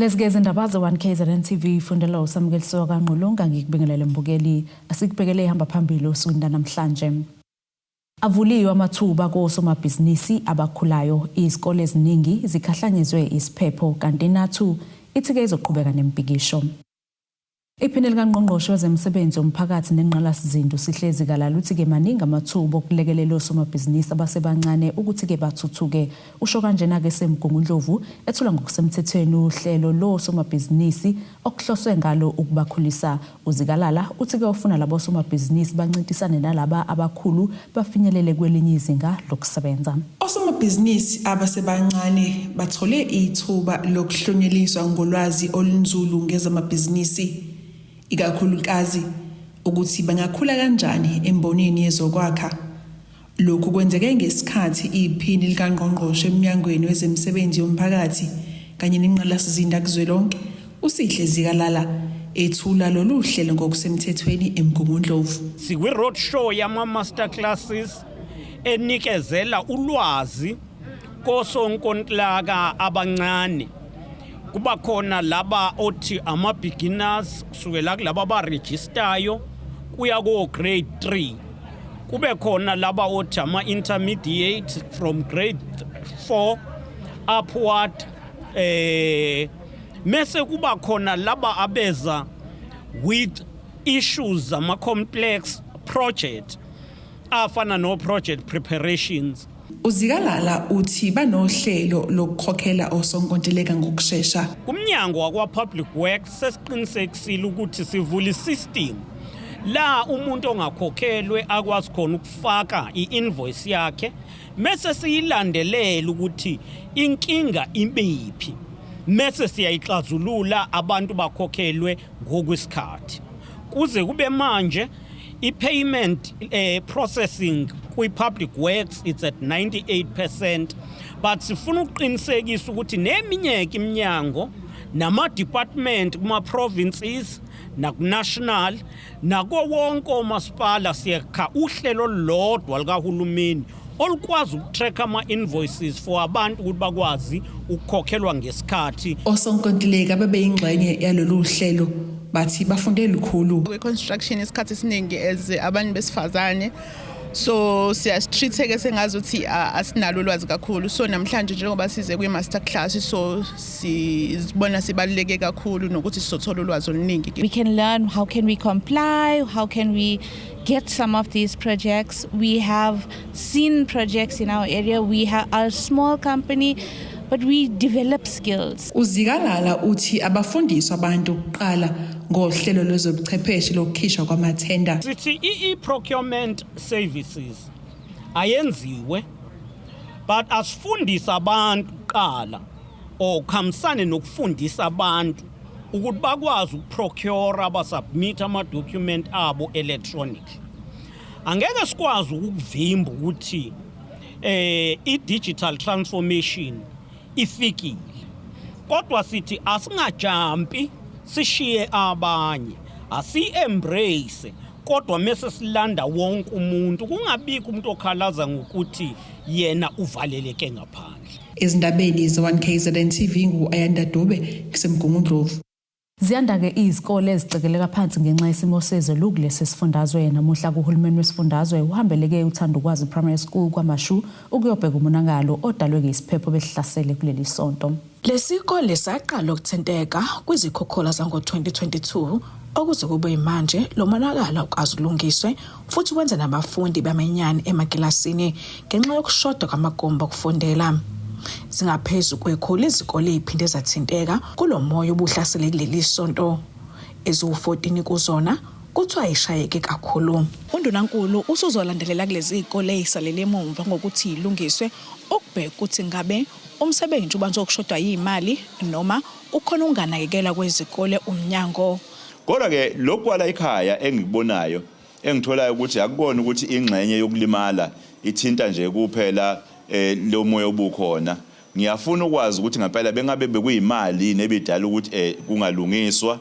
Lezi-ke izindaba ze-1 KZN TV fundelwa uSamukelisiwa kaNgqulunga. Ngikubingelele mbukeli, asikubhekele ihamba phambili osukwini lanamhlanje. Avuliwe amathuba kosomabhizinisi abakhulayo. Izikole eziningi zikhahlanyezwe isiphepho kanti iNatu ithi-ke izoqhubeka nembhikisho. Iphini likaNgqongqoshe wezemisebenzi yomphakathi nengqalasizinda uSihle Zikalala uthi-ke maningi amathuba okulekelela osomabhizinisi abasebancane ukuthi-ke bathuthuke. Usho kanjena-ke eseMgungundlovu ethula ngokusemthethweni uhlelo losomabhizinisi okuhloswe ngalo ukubakhulisa. UZikalala uthi-ke ufuna labo somabhizinisi bancintisane nalaba abakhulu bafinyelele kwelinye izinga lokusebenza. Osomabhizinisi abasebancane bathole ithuba lokuhlonyeliswa ngolwazi olunzulu ngezamabhizinisi, ikakhulukazi ukuthi bangakhula kanjani embonini yezokwakha. Lokhu kwenzeke ngesikhathi iPhini likaNgqongqoshe eMnyangweni wezeMisebenzi yoMphakathi kanye neNgqalasizinda kuzwelonke, uSihle Zikalala, ethula lolu hlelo ngokusemthethweni eMgungundlovu. Sikwi-road show yama-master classes enikezela ulwazi kosonkontilaka abancane. Kuba khona laba othi ama-beginners kusukela kulaba abarejistayo kuya ko-grade 3. Kube khona laba othi ama-intermediate from grade 4 upward, mese kuba khona laba abeza with issues ama complex project afana no project preparations. UZikalala uthi banohlelo lokukhokhela osonkontileka ngokushesha. Kumnyango wakwa Public Works sesiqinisekisile ukuthi sivula isystem la umuntu ongakhokhelwe akwazi khona ukufaka i-invoice yakhe, mese siyilandelela ukuthi inkinga ibiphi, mese siyayixazulula, abantu bakhokhelwe ngokwesikhathi. Kuze kube manje i-payment processing kwi-public works, it's at 98%, but sifuna ukuqinisekisa ukuthi neminye iminyango nama-department kuma-provinces naku-national nako wonke omasipala siyakha uhlelo olulodwa likahulumeni olukwazi ukutrack ama-invoices for abantu ukuthi bakwazi ukukhokhelwa ngesikhathi. Osonkontileka bebeyingxenye yalolu hlelo bathi bafunde lukhulu. Kwi-construction isikhathi esiningi as abantu besifazane so siyasitreat-ke sengazuthi asinalo ulwazi kakhulu. So namhlanje njengoba size kwi-master class, so sizibona sibaluleke kakhulu nokuthi sizothola ulwazi oluningi. We can learn how can we comply, how can we get some of these projects. We have seen projects in our area. We have our small company, but we develop skills. UZikalala uthi abafundiswa abantu kuqala ngohlelo lwezobuchwepheshe lokukhishwa kwamathenda. Sithi i-procurement services ayenziwe, but asifundise abantu kuqala or kuhambisane nokufundisa abantu ukuthi bakwazi ukuprocure, abasubmit ama-document abo electronic. Angeke sikwazi ukuvimba ukuthi i-digital transformation ifikile, kodwa sithi asingajampi sishiye abanye, asi-embrace kodwa mese silanda wonke umuntu, kungabikho umuntu okhalaza ngokuthi yena uvaleleke ngaphandle. Ezindabeni ze-1 KZN TV, ngu-Ayanda Dube kuseMgungundlovu. Ziyanda-ke izikole ezicekeleka phansi ngenxa yesimo sezulu kulesi sifundazwe. Namuhla kuhulumeni wesifundazwe uhambeleke uThandukwazi Primary School KwaMashu ukuyobheka umonakalo odalwe-ke isiphepho besihlasele kuleli sonto. Lesikole saqala ukuthinteka kwizikhukhula zango-2022. Okuze kube manje lo monakalo awukaze ulungiswe futhi wenza nabafundi bamenyane emakilasini ngenxa yokushoda kwamagumbi okufundela. Zingaphezu kwekhulu izikole ey'phinde zathinteka kulo moya obuhlasele kuleli sonto. Eziwu-14 kuzona kuthiwa ishayeke kakhulu. UNdunankulu usuzolandelela kulezi zikole ey'salele emumva ngokuthi yilungiswe, ukubheka ukuthi ngabe umsebenzi ubanjwe ukushodwa yimali noma kukhona ukunganakekelwa kwezikole umnyango. Kodwa-ke lokhu kwala ekhaya engikubonayo, engitholayo ukuthi akukona ukuthi ingxenye yokulimala ithinta nje kuphela lo moya obukhona. Ngiyafuna ukwazi ukuthi ngempela bengabe bekuyimali yini ebidala ukuthi kungalungiswa.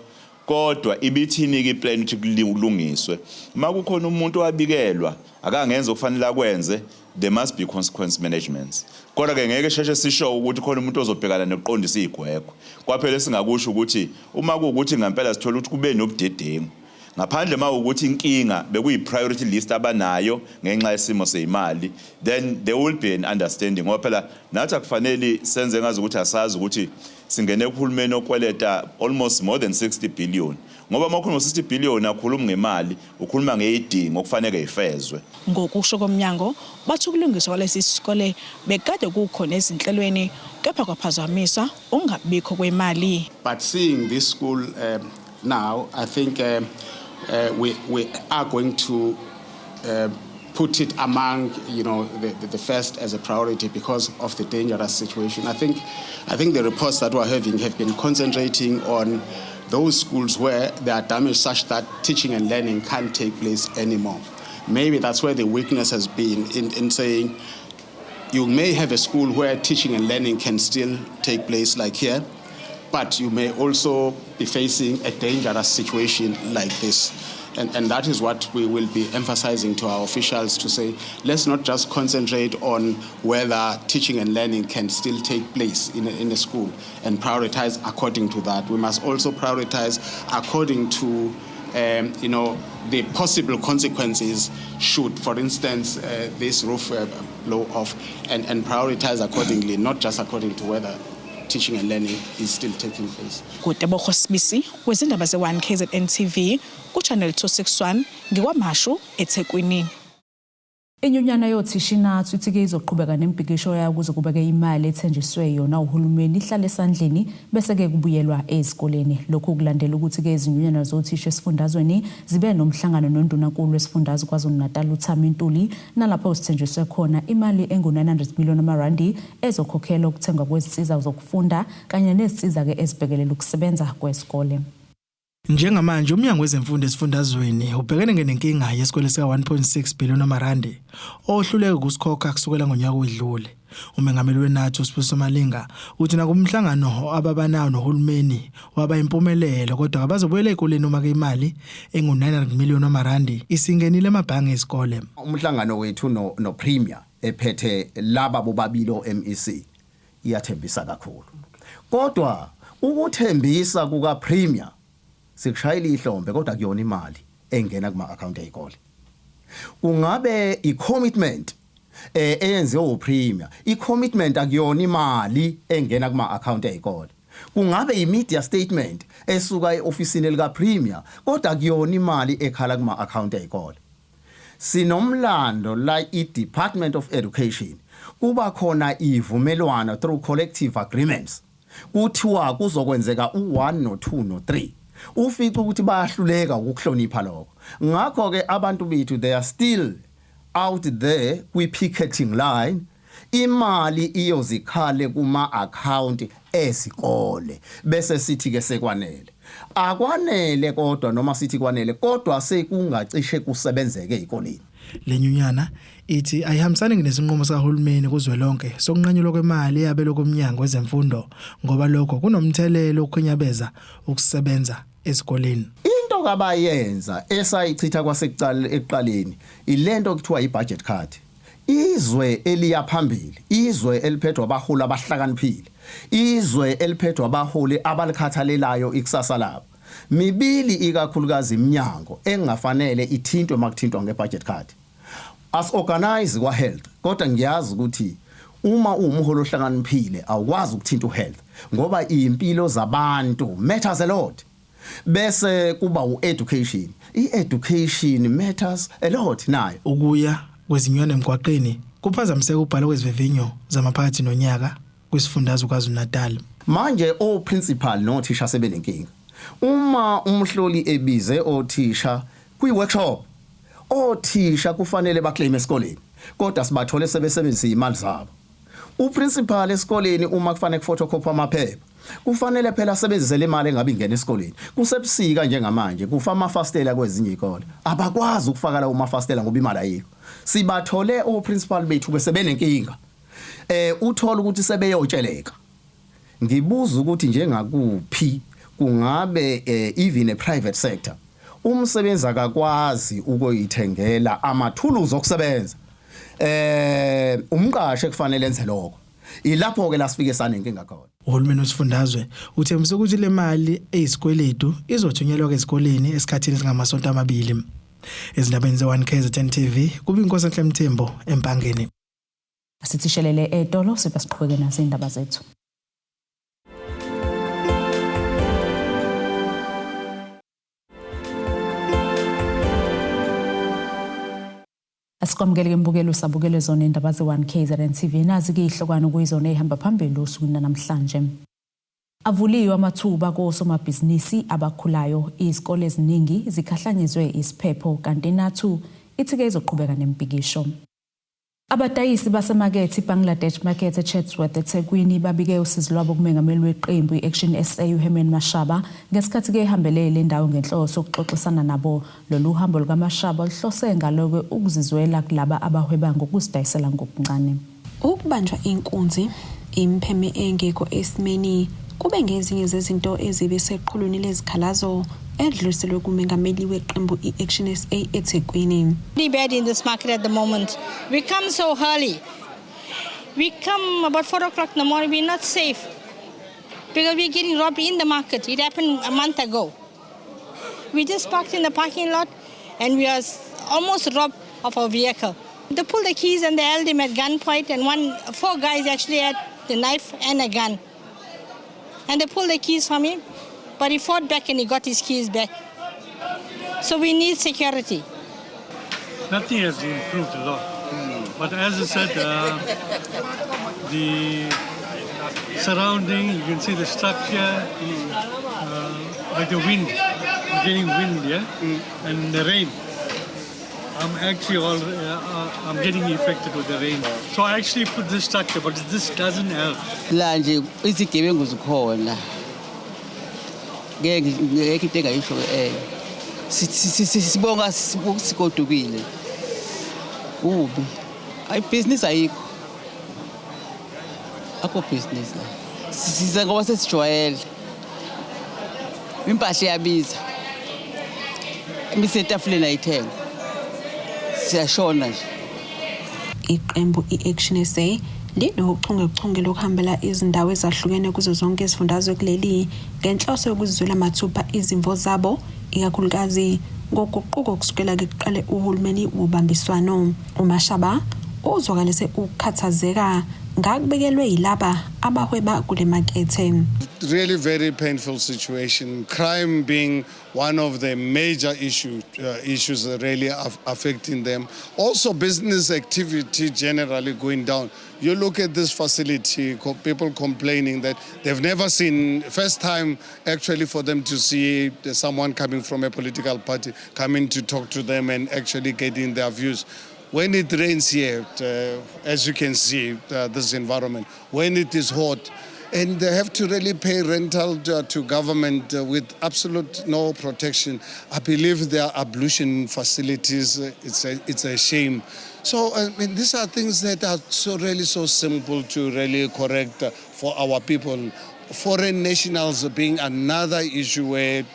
Kodwa ibithini ke iplan ukuthi kulungiswe? Uma kukhona umuntu owabikelwa akangenza okufanele akwenze, there must be consequence management. Kodwa ke ngeke sheshe sisho ukuthi khona umuntu ozobhekana nokuqondisa izigwegwe. Kwaphela singakusho ukuthi uma kuwukuthi ngempela sithola ukuthi kube nobudedengu, ngaphandle uma ukuthi inkinga bekuyi-priority list abanayo ngenxa yesimo seyimali, then there will be an understanding, ngoba phela nathi akufanele senze ngazi ukuthi asazi ukuthi singene kuhulumeni okweleta almost more than 60 billion, ngoba uma ukhuluma ngo-60 billion akhulumi ngemali, ukhuluma ngeyidingo okufanele ifezwe. Ngokusho komnyango, bathi ukulungiswa kwalesi sikole bekade kukhona ezinhlelweni, kepha kwaphazamiswa ukungabikho kwemali. But seeing this school now, I think we are going to put it among the first as a priority because of the dangerous situation. I think the reports that we're having have been concentrating on those schools where they are damaged such that teaching and learning can't take place anymore. Maybe that's where the weakness has been in saying you may have a school where teaching and learning can still take place like here, but you may also be facing a dangerous situation like this. And that is what we will be emphasizing to our officials to say, let's not just concentrate on whether teaching and learning can still take place in a school and prioritize according to that. We must also prioritize according to the possible consequences should, for instance, this roof blow off, and prioritize accordingly, not just according to whether teaching and learning is still taking place. KuTebogo Sibisi wezindaba ze-1 KZN TV ku-Channel 261, ngiKwaMashu, eThekwini. Inyunyana yothisha iNatu ithi-ke izoqhubeka nembhikisho yayo ukuze kubeke imali ethenjiswe yona uhulumeni ihlale esandleni, bese-ke kubuyelwa ezikoleni. Lokhu kulandela ukuthi-ke izinyunyana zothisha esifundazweni zibe nomhlangano nondunankulu wesifundazwe KwaZulu-Natal uThami Ntuli, nalapho sithenjiswe khona imali engu-900 million amarandi ezokhokhelwa ukuthengwa kwezinsiza zokufunda kanye nezinsiza-ke ezibhekelela ukusebenza kwesikole. Njengamanje umnyango wezemfundo esifundazweni ubhekene nenkinga yesikweletu sika 1.6 billion amarandi ohluleka ukusikhokha kusukela ngonyaka odlule. Umengameli weNatu uSibusiso Malinga uthi nakumhlangano ababanawo nohulumeni waba impumelelo, kodwa abazobuyela ezikoleni uma ke imali engu 900 million amarandi isingenile emabhange esikole. Umhlangano wethu no Premier ephethe laba bobabili o-MEC iyathembisa kakhulu, kodwa ukuthembisa kuka Premier sikushayela ihlombe, kodwa kuyona imali engena kuma account ezikole. Kungabe i-commitment eyenziwe uPremier, i-commitment akuyona imali engena kuma account ezikole. Kungabe i-media statement esuka eofisini lika Premier, kodwa kuyona imali ekhala kuma account ezikole. Sinomlando la i-Department of Education kuba khona ivumelwano through collective agreements, kuthiwa kuzokwenzeka u1 no2 no3, ufica ukuthi bayahluleka ukuhlonipha lokho. Ngakho ke abantu bethu, they are still out there kwi picketing line. Imali iyozikhale kuma account esikole bese sithi ke sekwanele. Akwanele, kodwa noma sithi kwanele, kodwa sekungacishe kusebenzeke ezikoleni. Lenyunyana ithi ayihambisani nesinqumo sikahulumeni kuzwelonke sokunqanyulwa kwemali eyabelwe komnyango wezemfundo, ngoba lokho kunomthelelo okukhinyabeza ukusebenza esikoleni. Into kabayenza esayichitha kwasekuqala ekuqaleni ilento kuthiwa i-budget cut. Izwe eliya phambili, izwe eliphethwe abaholi abahlakaniphile, izwe eliphethwe abaholi abalikhathalelayo ikusasa labo, mibili ikakhulukazi iminyango engafanele ithintwe makuthintwa ngebudget cut. As-organize kwa health, kodwa ngiyazi ukuthi uma uwumholi ohlakaniphile awukwazi ukuthinta uhealth, ngoba impilo zabantu matters a lot. Bese kuba ueducation, i-education matters a lot nayo. Ukuya kwezinyunyana emgwaqeni kuphazamiseka ukubhalwa kwezivivinyo zamaphakathi nonyaka kwisifundazwe KwaZulu-Natal. Manje o-principal nothisha sebenenkinga. Uma umhloli ebize othisha kwi-workshop, othisha kufanele baclaim esikoleni, kodwa sibathole sebesebenzisa imali zabo. Uprincipal esikoleni, uma kufanele kuphotocopy amaphepha, kufanele phela asebenzise le mali engabe ingena esikoleni. Kusebusika njengamanje, kufa amafastela kwezinye izikole, abakwazi ukufaka lawo mafastela ngoba imali ayikho. Sibathole oprincipal bethu besebenenkinga, uthola ukuthi sebeyotsheleka. Ngibuza ukuthi njengakuphi Kungabe even a private sector, umsebenzi akakwazi ukuyithengela amathuluzi okusebenza, umqashe kufanele enze lokho. Ilapho ke la sifike sanenkinga khona. Uhulumeni wesifundazwe uthembise ukuthi le mali eyisikweletu izothunyelwa ezikoleni esikhathini esingamasonto 2. Ezindabeni ze-1 KZN TV, kube inkosi Enhle Mthembu eMpangeni. Asithishelele etolo sibe siqhubeke nazo indaba zethu. Asikwamukele ke mbukelo, usabukele zona indaba ze-1 KZN TV. Nazi-ke ihlokwana okuyizona ey'hamba phambili osukwini namhlanje. Avuliwe amathuba kosomabhizinisi abakhulayo. Izikole eziningi zikhahlanyezwe isiphepho, kanti iNatu ithi-ke izoqhubeka nembhikisho. Abadayisi basemakethe iBangladesh Market eChatsworth eThekwini babike usizi lwabo kumengameli weqembu i-Action SA uHerman Mashaba ngesikhathi ke ehambele le ndawo ngenhloso yokuxoxisana nabo. Lolu hambo lukaMashaba luhlose ngaloko ukuzizwela kulaba abahweba ngokuzidayisela ngokuncane. Ukubanjwa inkunzi, impheme engekho esimeni kube ngezinye zezinto ezibe seqhulwini lezikhalazo edluliselwe kumengameli weqembu i-Action SA eThekwini. Really bad in this market at the moment. We come so early. We come about 4 o'clock in the morning. We're not safe because we're getting robbed in the market. It happened a month ago. We just parked in the parking lot and we are almost robbed of our vehicle. They pulled the keys and they held him at gunpoint, and 4 guys actually had the knife and a gun. And they pulled the keys from him, but he fought back and he got his keys back. So we need security. Nothing has improved a lot. But as I said, the surrounding, you can see the structure, like the wind, we're getting wind, yeah? And the rain. I'm actually all, I'm getting affected with the rain. So I actually put this structure, but this doesn't help. La nje izigebengu zikhona. Ngeke ngeke into engayisho ke. Sibonga sigodukile. Kubi. Ayi business ayikho. Akho business la. Siza ngoba sesijwayele. Impahla iyabiza. Imise etafuleni ayithengwa. Siyashona nje. Iqembu i-Action SA linochungechunge lokuhambela izindawo ezahlukene kuzo zonke izifundazwe kuleli ngenhloso yokuzizwela mathupha izimvo zabo, ikakhulukazi ngoguquko kusukela kuqale uhulumeni wobambiswano. UMashaba uzwakalise ukukhathazeka ngakubekelwe yilaba abahweba kule makethe. Really very painful situation, crime being one of the major issues that really affecting them. Also business activity generally going down. You look at this facility, people complaining that they've never seen, first time actually for them to see someone coming from a political party coming to talk to them and actually getting their views. When it rains here, as you can see, this environment, when it is hot, and they have to really pay rental to government with absolute no protection. I believe there are ablution facilities. It's a shame. So, these are things that are so really so simple to really correct for our people. Foreign nationals being another issue where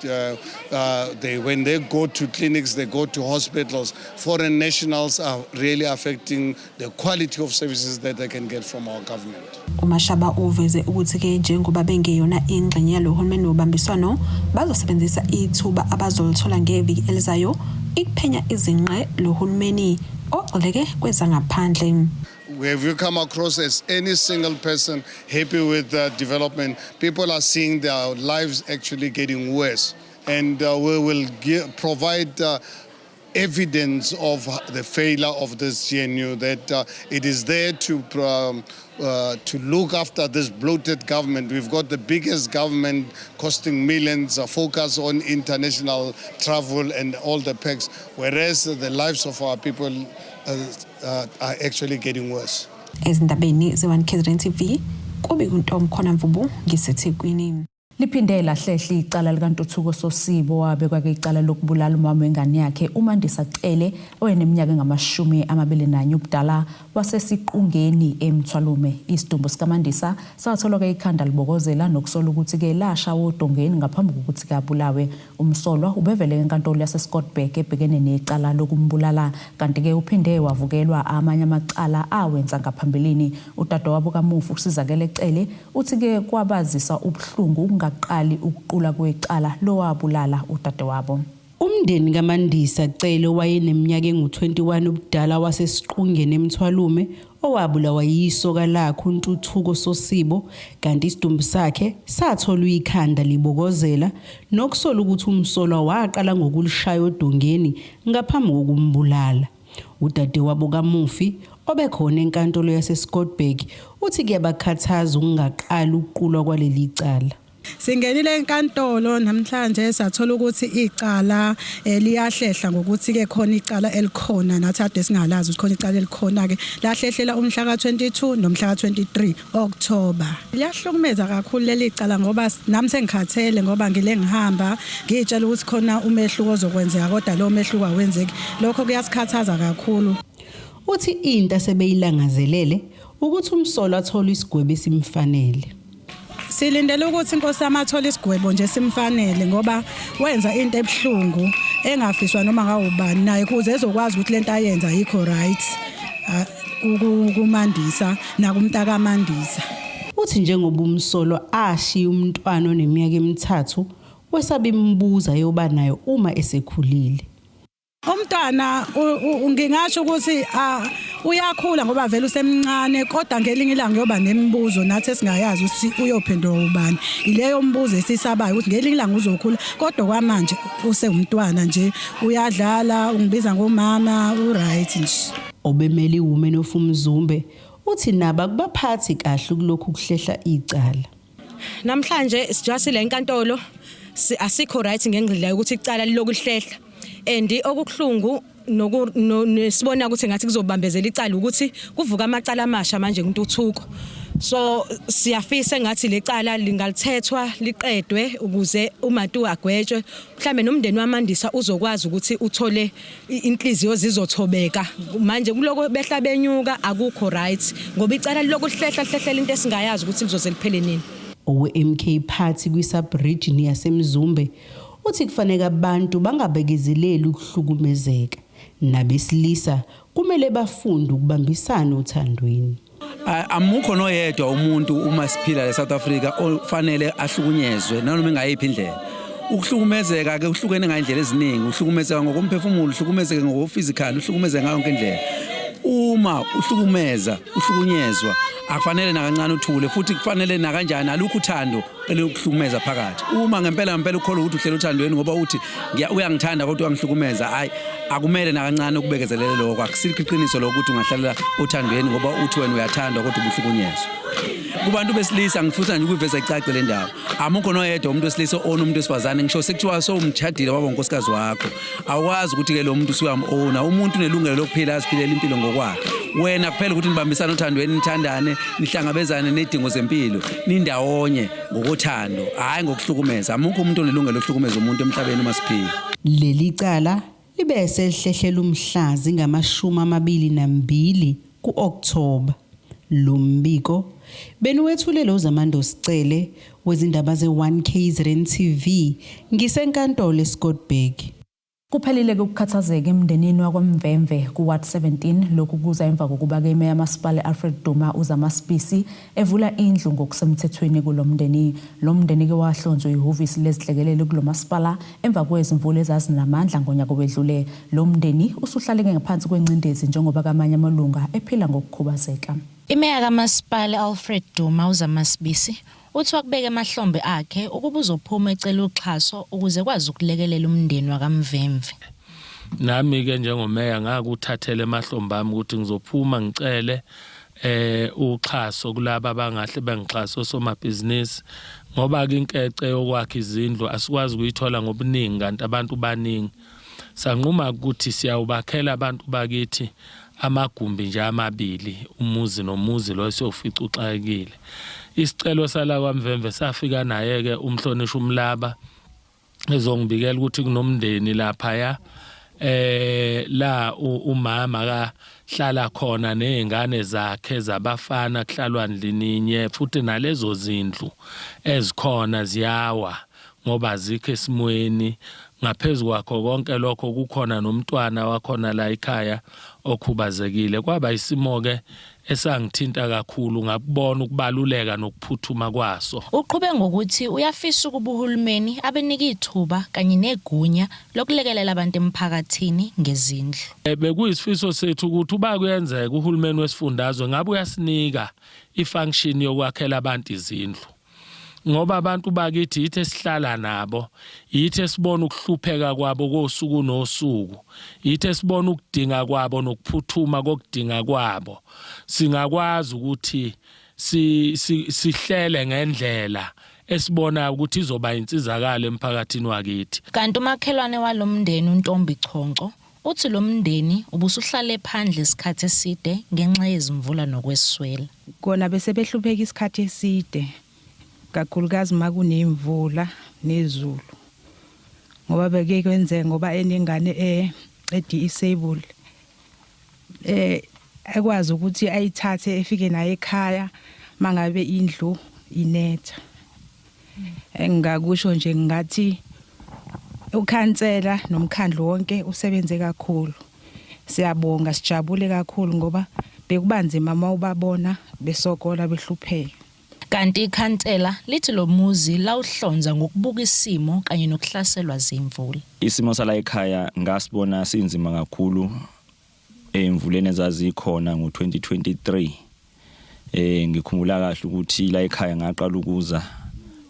when they go to clinics, they go to hospitals. Foreign nationals are really affecting the quality of services that they can get from our government. UMashaba uveze ukuthi ke njengoba bengeyona ingxenye yalohulumeni wobambiswano, bazosebenzisa ithuba abazolithola ngeviki elizayo ikuphenya izinqe lohulumeni ogxileke kwezangaphandle. Have you come across as any single person happy with the development? People are seeing their lives actually getting worse. And we will provide evidence of the failure of this GNU, that it is there to look after this bloated government. We've got the biggest government costing millions, focus on international travel and all the perks, whereas the lives of our people are actually getting worse. Ezindabeni ze-1 KZN TV, kube kuntomkhona Mvubu ngiseThekwini. Liphinde lahlehla icala likaNtuthuko Sosibo owabekwa-ke icala lokubulala umama wengane yakhe uMandisa Cele owayeneminyaka engama-21 ubudala waseSiqungeni eMthwalume. Isidumbu sikaMandisa satholwa-ke ikhanda libokozela nokusola ukuthi-ke lashawa odongeni ngaphambi kokuthi-ke abulawe. Umsolwa ubevele enkantolo yaseScottburgh ebhekene necala lokumbulala kanti-ke uphinde wavukelwa amanye amacala awenza ngaphambilini. Udadewabo kamufi uSizakele Cele uthi-ke kwabazisa ubuhlungu ukungaqali ukuqulwa kwecala lowabulala udadewabo. Umndeni kaMandisa Cele owayeneminyaka engu-21 ubudala waseSiqungeni eMthwalume owabulawa yisoka lakhe uNtuthuko Sosibo kanti isidumbu sakhe satholwa ikhanda libokozela nokusola ukuthi umsolwa waqala ngokulishaya odongeni ngaphambi kokumbulala. Udadewabo kamufi obekhona enkantolo yaseScottburgh uthi kuyabakhathaza ukungaqali ukuqulwa kwaleli cala. Singenile enkantolo namhlanje sathola ukuthi icala eh, liyahlehla ngokuthi ke khona icala elikhona nathi ade singalazi ukuthi khona icala elikhona ke lahlehlela umhla ka-22 nomhla ka-23 October. Liyahlukumeza kakhulu leli cala ngoba nami sengikhathele ngoba ngile ngihamba ngiyitshela ukuthi khona umehluko ozokwenzeka kodwa lo mehluko awenzeki. Lokho kuyasikhathaza kakhulu. Uthi into asebeyilangazelele ukuthi umsolwa athole isigwebo esimfanele. Silindele ukuthi inkosi yami athole isigwebo nje simfanele ngoba wenza into ebuhlungu engafiswa noma ngawubani naye kuze ezokwazi ukuthi lento ayenza ayikho right kuMandisa nakumntakamandisa. Uthi njengoba umsolwa ashiya umntwana oneminyaka emithathu wesaba imibuzo ayoba nayo uma esekhulile. Umntwana ngingasho ukuthi uyakhula ngoba vele usemncane kodwa ngelinye ilanga uyoba nemibuzo nathi esingayazi ukuthi uyophendulwa ubani. Ileyo mbuzo esisabayo ukuthi ngelinye ilanga uzokhula kodwa kwamanje usewumntwana nje uyadlala ungibiza ngomama uright nje. Obemele iWomen of Umzumbe uthi nabo akubaphathi kahle ukulokhu kuhlehla icala. Namhlanje sijasile enkantolo asikho right ngendlela yokuthi icala liloku lihlehla and okubuhlungu nesibona ukuthi ngathi kuzobambezela icala ukuthi kuvuka amacala amasha manje kuNtuthuko so siyafisa engathi lecala lingalithethwa liqedwe ukuze uMatu agwetshwe mhlambe nomndeni waMandisa uzokwazi ukuthi uthole inhliziyo zizothobeka manje kuloko behla benyuka akukho right ngoba icala liloku lihlehla lihlehlela into esingayazi ukuthi lizoze liphele nini. Owe-MK Party kwi-sub-region yaseMzumbe uthi kufanele abantu bangabekezeleli ukuhlukumezeka, nabesilisa kumele bafunde ukubambisana othandweni. Amukho noyedwa umuntu uma siphila le South Africa ofanele ahlukunyezwe nanoma ingayiphi indlela. Ukuhlukumezeka ke kuhlukene ngayindlela eziningi, uhlukumezeka ngokomphefumulo, uhlukumezeke ngokophysical, uhlukumezeka ngayo yonke indlela. Uma uhlukumeza, uhlukunyezwa, akufanele nakancane uthule futhi kufanele nakanjani alukho uthando elokuhlukumeza phakathi. Uma ngempela ngempela ukholwa ukuthi uhleli othandweni ngoba uthi uyangithanda kodwa uyangihlukumeza, hayi akumele nakancane ukubekezelele lokho. Akusikho iqiniso lokho ukuthi ungahlalela othandweni ngoba uthi wena uyathandwa kodwa ubuhlukunyezwa. Kubantu besilisa ngifuna nje ukuyiveza icace le ndaba. Amukho noyedwa umuntu wesilisa owna umuntu wesifazane ngisho sekuthiwa sowumshadile waba unkosikazi wakho. Awukwazi ukuthi ke lo muntu usuyam-owna. Umuntu unelungelo lokuphila aziphilele impilo ngokwakhe. Wena kuphela ukuthi nibambisane othandweni nithandane nihlangabezane nezidingo zempilo nindawonye ngokothando hhayi ngokuhlukumeza. Amukho umuntu onelungelo lokuhlukumeza umuntu emhlabeni uma siphila. Leli cala libe selihlehlela umhla zingama-22 ku-Okthoba. Lo mbiko beniwethulelwa uZamandosi Cele wezindaba ze-1 KZN TV ngisenkantolo eScottburgh. Kuphelile-ke ukukhathazeka emndenini wakwaMvemve ku-Ward 17. Lokhu kuza emva kokuba-ke iMeya Masipala Alfred Duma uZama Sibisi evula indlu ngokusemthethweni kulo mndeni. Lo mndeni-ke wahlonzwa ihhovisi lezinhlekelele kulo masipala emva kwezimvula ezazinamandla ngonyaka owedlule. Lo mndeni usuhlaleke ngaphansi kwengcindezi njengoba kamanye amalunga ephila ngokukhubazeka. Imeya kaMasipala Alfred Duma uZama Sibisi uthi wakubeka emahlombe akhe ukuba uzophuma ecela uxhaso ukuze kwazi ukulekelela umndeni wakaMvemve. Nami-ke njengomeya ngakuthathela emahlombe ami ukuthi ngizophuma ngicele uxhaso kulaba abangahle bengixhase osomabhizinisi ngoba ke inkece yokwakha izindlu asikwazi ukuyithola ngobuningi kanti abantu baningi. Sanquma ukuthi siyawubakhela abantu bakithi amagumbi nje amabili umuzi nomuzi lo esiyofica uxakekile. Isicelo sala kwaMvemve safika naye ke umhlonishwa uMlaba ezongibikela ukuthi kunomndeni laphaya la umama ka hlala khona nezingane zakhe zabafana kuhlalwa ndlininye futhi nalezo zindlu ezikhona ziyawa ngoba azikho esimweni. Ngaphezu kwakho konke lokho kukhona nomntwana wakhona la ekhaya okhubazekile. Kwaba isimo-ke esangithinta kakhulu ngakubona ukubaluleka nokuphuthuma kwaso. Uqhube ngokuthi uyafisa ukuba uhulumeni abenike ithuba kanye negunya lokulekelela abantu emphakathini ngezindlu. Bekuyisifiso sethu ukuthi uba kuyenzeka uhulumeni wesifundazwe ngabe uyasinika i-function yokwakhela abantu izindlu. Ngoba abantu bakithi yithi esihlala nabo, yithi esibona ukuhlupheka kwabo kosuku nosuku, yithi esibona ukudinga kwabo nokuphuthuma kokudinga kwabo. Singakwazi ukuthi sihlele ngendlela esibona ukuthi izoba insizakalo emphakathini wakithi. Kanti umakhelwane walo mndeni uNtombi Chonco uthi lo mndeni ubusuhlale phandle isikhathi eside ngenxa yezimvula nokweswela. Kona bese behlupheka isikhathi eside, kakhulukazi uma kunemvula nezulu, ngoba bekuye kwenzeke ngoba enengane e-disable, ekwazi ukuthi ayithathe efike naye ekhaya mangabe indlu inetha. Engingakusho nje ngingathi ukhansela nomkhandlu wonke usebenze kakhulu. Siyabonga, sijabule kakhulu ngoba bekubanzima uma ubabona besokola behlupheka. Kanti ikhansela lithi lo muzi lawuhlonza ngokubuka isimo kanye nokuhlaselwa zimvula. Isimo sala ekhaya ngasibona sinzima kakhulu ey'mvuleni ezazikhona ngo-2023. Ngikhumbula kahle ukuthi la ekhaya ngaqala ukuza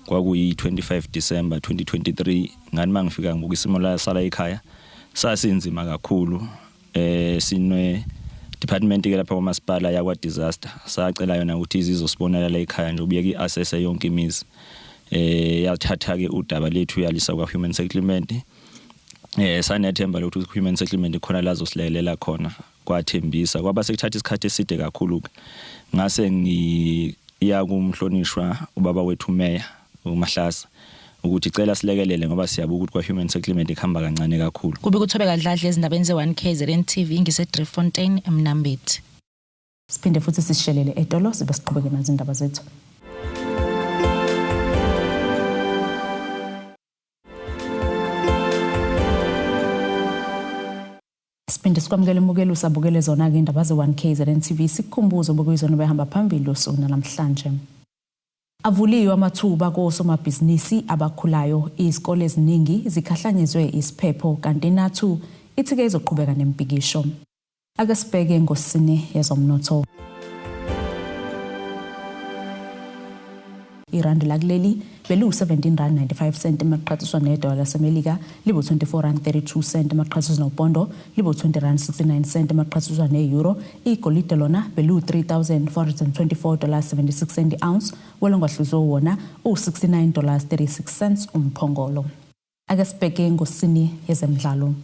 kwakuyi-25 December 2023. Ngani mangifika ngibuka isimo la sala ekhaya sasinzima kakhulu. Sine department ke lapha kwamasipala yakwa disaster, sacela yona ukuthi izizosibonela la ekhaya nje ubuyeke i-assess yonke imizi. Yathatha ke udaba lethu yalisa kwa human settlement. Sanethemba lokuthi human settlement khona lazosilekelela khona, kwathembisa kwaba sekuthatha isikhathi eside kakhulu ke. Ngase ngiya kumhlonishwa ubaba wethu meya uMahlasa ukuthi cela silekelele ngoba siyabuka ukuthi kwa human settlement ikhamba kancane kakhulu. Kube kuThobeka Dladla ezindabeni ze-1 KZN TV ngise Driefontein eMnambithi. Siphinde futhi sishelele etolo sibe siqhubeke nazo indaba zethu. Siphinde sikwamukele umukeli usabukele zona-ke indaba ze-1 KZN TV, sikukhumbuze obekuyizona behamba phambili usuku namhlanje. Avuliwe amathuba kosomabhizinisi abakhulayo, izikole eziningi zikhahlanyezwe isiphepho kanti iNatu ithi-ke izoqhubeka nembhikisho. Ake sibheke ngosini yezomnotho. Irandi lakuleli beliwu-17 rand 95 cent emaqhathiswa nedola laseMelika, libu-24 rand 32 cent emaqhathiswa nopondo, libu-20 rand 69 cent emaqhathiswa ne-euro. Igolide lona beliwu-3424 dollars 76 cent i-ounce, welongwahluzwe wona uwu-69 dollars 36 cents umphongolo. Ake sibheke ngosini yezemidlalo.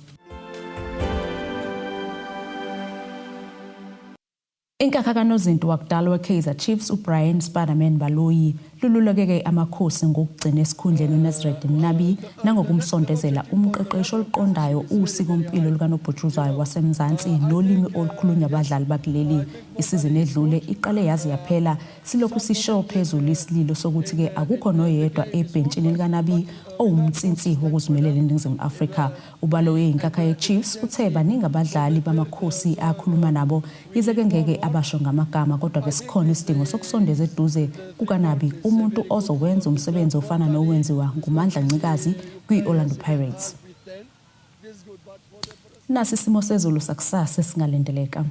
Inkakha kanozinti wakudala we-Kaizer Chiefs uBrian Spiderman Baloyi lululekeke amakhosi ngokugcina esikhundleni uNasreddine Nabi nangokumsondezela umqeqeshi oluqondayo usikompilo lukanobhutshuzwayo waseMzansi nolimi olukhulunywa abadlali bakuleli. Isizini edlule iqale yaze yaphela silokhu sisho phezulu isililo sokuthi-ke akukho noyedwa ebhentshini likaNabi owumnsinsi wokuzimelela eNingizimu Afrika. UBaloyi inkakha ye-Chiefs uthe baningi abadlali bamakhosi akhuluma nabo, yize-ke ngeke abasho ngamagama, kodwa ke sikhona isidingo sokusondeza eduze kukaNabi umuntu ozowenza umsebenzi ofana nowenziwa nguMandla Ncikazi kwi-Orlando Pirates. Nasi isimo sezulu sakusasa esingalindeleka.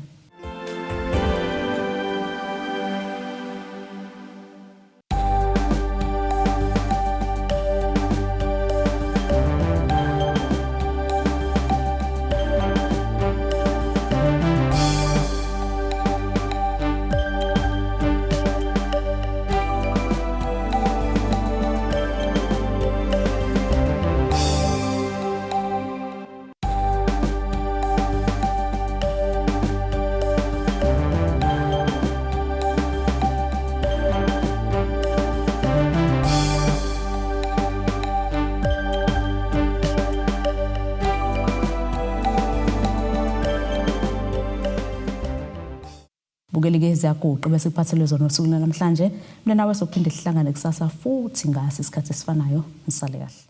Mbukeli ke ziyaguqa bese kuphathelwe zona usuku namhlanje. Mina nawe sophinde sihlangane kusasa futhi ngasi isikhathi esifanayo. Nisale kahle.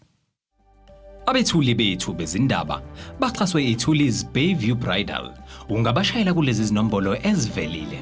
Abethuli bethu bezindaba baxhaswe iThulis Bayview Bridal. Ungabashayela kulezi zinombolo ezivelile.